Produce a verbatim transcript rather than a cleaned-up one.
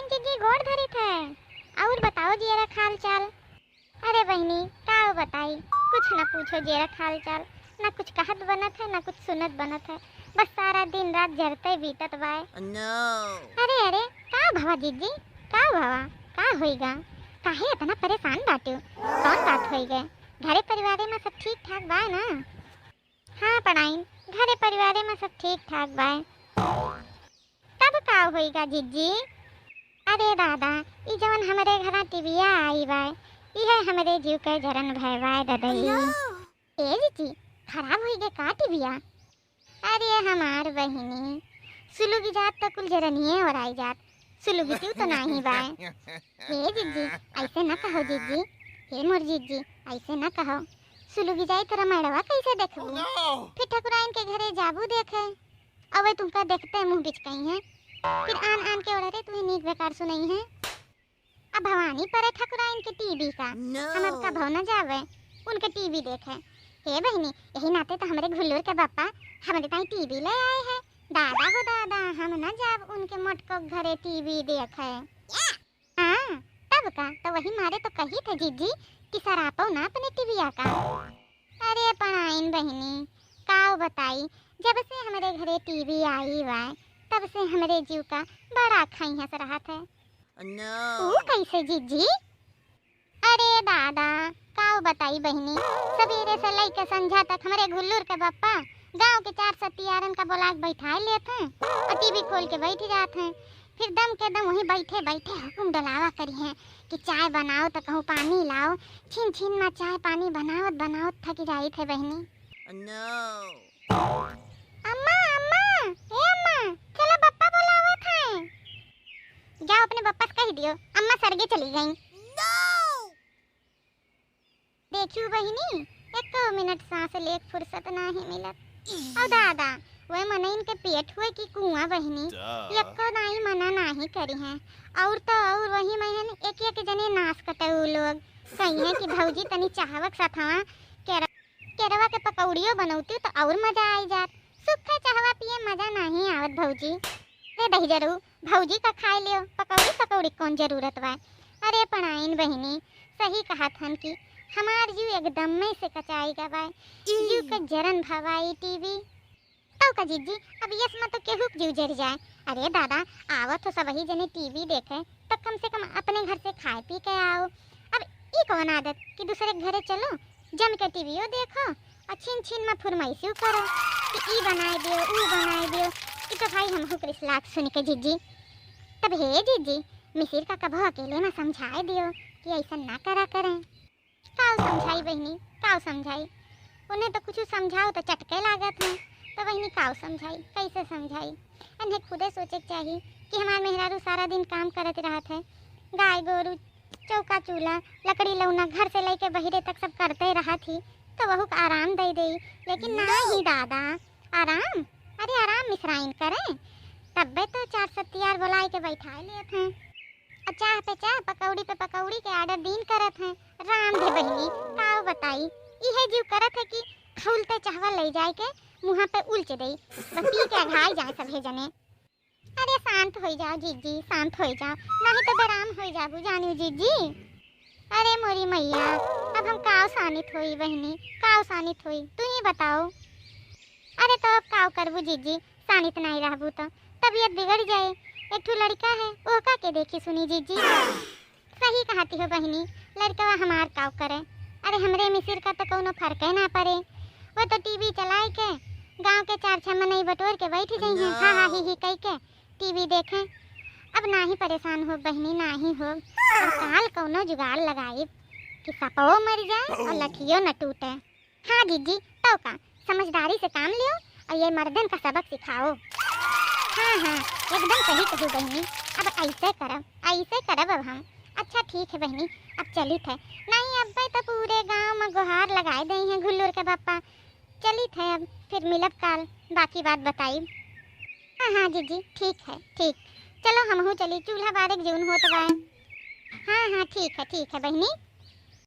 जीजी गोड़ धरित है, और बताओ जियरा क हाल चाल। अरे बहिनी, का बताई, कुछ ना पूछो जियरा क हाल चाल, ना कुछ कहत बनत है, ना कुछ सुनत बनत है, बस सारा दिन रात जरते बीतत बाय। Oh, no! अरे, अरे, का भवा जीजी, का भवा, का होइगा, काहे इतना परेशान बाटू, कौन बात होइगे? घरे परिवारे में सब ठीक ठाक बाय ना? हाँ पड़ाइन, घरे परिवारे में सब ठीक ठाक बाय। तब का होइगा जीजी? अरे दादा, ई जवन हमरे घरा टीविया आई बाय, इहे हमरे जीव के जरन भय बाय ददई। ए जीजी, खराब होइगे का टीविया? अरे हमार बहिनी, सुलुगी जात त कुल जरनिये ओराई जात, सुलुगी तू तो नाही बाय। हे जीजी, ऐसे न कहो जीजी, हे मोर जीजी, ऐसे न कहो। सुलुगी जाई तो रमड़वा कैसे देखबू? Oh, no! फिर ठकुराइन के घरे जाबू देखे, अवे तुमका देखते मुँह बिचकइहें, फिर आन आन के ओढ़रे तुही नीक बेकार सुनइहें। अब भवानी परे ठकुराइन के टीवी का, No! हम अब कभो न जावे उनके टीवी देखे। हे बहिनी, यही नाते तो हमरे घुल्लूर के बप्पा हमरे ताई टीवी ले आए हैं। दादा हो दादा, हम न जाब उनके मोटको घरे टीवी देखे। हाँ, तब का, तो वही मारे तो कही थे जीजी कि सरापो ना अपने टीविया का। अरे पड़ाइन बहिनी, काव बताई, जब से हमरे घरे टीवी आई बाय, तब से हमरे जीव का बड़ा खइहस रहत है। No! ऊ कैसे जीजी? अरे दादा, काव बताई बहिनी, सबेरे से लइके संझा तक हमरे घुल्लूर के बप्पा गांव के चार सतियारन का बोला के बैठाए लेत हैं और टीवी खोल के बैठ जात हैं। फिर दम के दम वहीं बैठे बैठे हुकुम डोलावा करिहें कि चाय बनाओ तो कहूँ पानी लाओ, छिन छिन मा चाय पानी बनावत बनावत थक जाइत है बहिनी। No! अम्मा, अम्मा, ए अम्मा, चलो बप्पा बोलावत हैं। जाओ अपने बप्पा से कह दियो, अम्मा सरगे चली गईं। No! देखियो बहिनी, एको मिनट सांस लेक फुर्सत नाही मिलत। और दादा, वह मनइन के पेट हुए कि कुआं बहिनी, दा। एको दाई मना नाही करिहें। और तो और वही महन एक एक जने नास कटे उ लोग। कहिहें कि भौजी तनी चाहवक सथवा केरा केरवा के पकौड़ियो बनौती तो और मजा आई जात। सूखे चाहवा पिए मजा नाही आवत भौजी। रे दहिजरू, भौजी का खाए लियो, पकौड़ी पकौड़ी कौन जरूरत बा? अरे पड़ाइन बहिनी, सही कहत हन कि हमार जीव एकदम में से कचाई गा बा। जीव के जरन भवाई टीवी। तौ का जीजी, अब यस में तो केहू के जीव जर जाए। अरे दादा, आवत हो सबही जने टीवी देखे, तो कम से कम अपने घर से खाए पी के आओ। अब ई कौन आदत कि दूसरे के घरे चलो, जम के टीवीओ देखो, और छिन छिन में फुरमाइशियो करो कि ई बनाए दियो, ऊ बनाए दियो। ई तो भाई हमहू के रिसलात सुन के जीजी। तब हे जीजी, मिसिर का कभो अकेले में समझाए दियो कि ऐसा ना करा करें। काव समझाई बहिनी, काव समझाई? उन्हें तो कुछ समझाओ तो चटके लागत हैं। तो बहिनी काव समझाई, कैसे समझाई? इन्हें खुदे सोचे के चाही कि हमार मेहरारू सारा दिन काम करत रहत है, गाय गोरू, चौका चूल्हा, लकड़ी लौना, घर से लेके बहिरे तक सब करते रहत ही, तो वहू का आराम दे देई। लेकिन ना ही दादा, आराम? अरे आराम मिसराइन करें, तब्बे तो चार सतियार बोलाए के बैठाए लेत हैं। और चाह पे चाह, पकौड़ी पे पकौड़ी के order दीन करत हैं। राम दे बहिनी, काव बताई, इहे जीव करत है कि खौलते चाहवा ले जाए के मुँहा पे उलच देई, बस पी के अघाई जाए सभे जने। अरे शांत होई जाओ जीजी, शांत होई जाओ, नहीं तो बेराम होई जाबू जानियो जीजी। अरे मोरी मैया, अब हम काव सानित होई बहिनी, काव सानित होई, तू ही बताओ। अरे तो अब काव करबू जीजी, सानित नहीं रहबू तो तबीयत बिगड़ जाए। एक ठो लड़का है, ओका के देखी सुनी जीजी। सही कहती हो बहिनी, लड़कवा हमार काव करे। अरे हमरे मिसिर का तो कौनो फर्के ना पड़े, वो तो टीवी चलाए के गांव के चार छह मनई बटोर के बैठ गई हैं, हा हा ही ही कह के टीवी देखें। अब ना ही परेशान हो बहिनी, ना ही हो। अब काल कौनो जुगाड़ लगाई कि सपवो मर जाए और लठियो न टूटे। हाँ जीजी, तो का, समझदारी से काम लियो और ये मर्दन का सबक सिखाओ। हाँ हाँ, एकदम सही कहू बहिनी, अब ऐसे करब, ऐसे करब अब हम। अच्छा ठीक है बहिनी, अब चलित है, नहीं अब्बे तो पूरे गांव में गुहार लगाए दई हैं घुल्लूर के बप्पा। चलित है, अब फिर मिलब काल, बाकी बात बताइब। हाँ हाँ जीजी, ठीक है, ठीक। चलो हमहू चली, चूल्हा बारे के जून होत बा। हाँ हाँ, ठीक है, ठीक है बहिनी।